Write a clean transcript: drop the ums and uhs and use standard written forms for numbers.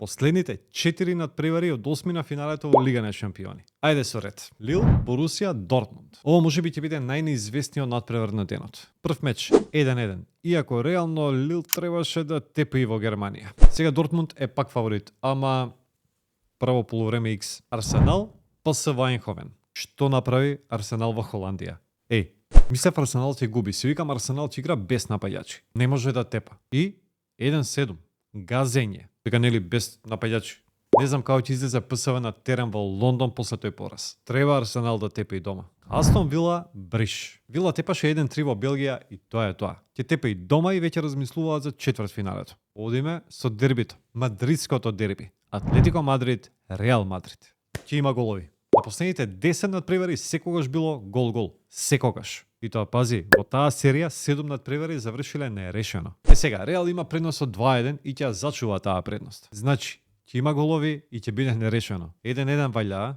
последните 4 надпревари од 8 финалето во Лига на шампиони. Ајде со ред. Лил, Борусија, Дортмунд. Ова можеби ќе биде најнеизвестниот надпревар на денот. Прв меч 1-1. Иако реално Лил требаше да тепи во Германија. Сега Дортмунд е пак фаворит, ама прво полувреме X. Арсенал, ПСВ Айнховен. Што направи Арсенал во Холандија? Мислев Арсенал ќе губи. Си викам Арсенал ќе игра без напаѓачи. Не може да тепа. И 1-7. Газење. Дека нели без напаѓачи. Не знам како ќе излезе ПСВ на терен во Лондон после тој пораз. Треба Арсенал да тепе и дома. Астон Вила, Бриш. Вила тепаше 1-3 во Белгија и тоа е тоа. Ќе тепе и дома и веќе размислуваат за четвртфиналето. Одиме со дербито. Мадридското дерби. Атлетико Мадрид, Реал Мадрид. Ќе има голови. На последните 10 надпревари секогаш било гол-гол. Секогаш. И тоа пази, во таа серија 7 надпревари завршиле нерешено. Сега, Реал има предност од 2-1 и ќе зачува таа предност. Значи, ќе има голови и ќе биде нерешено. 1-1 валја,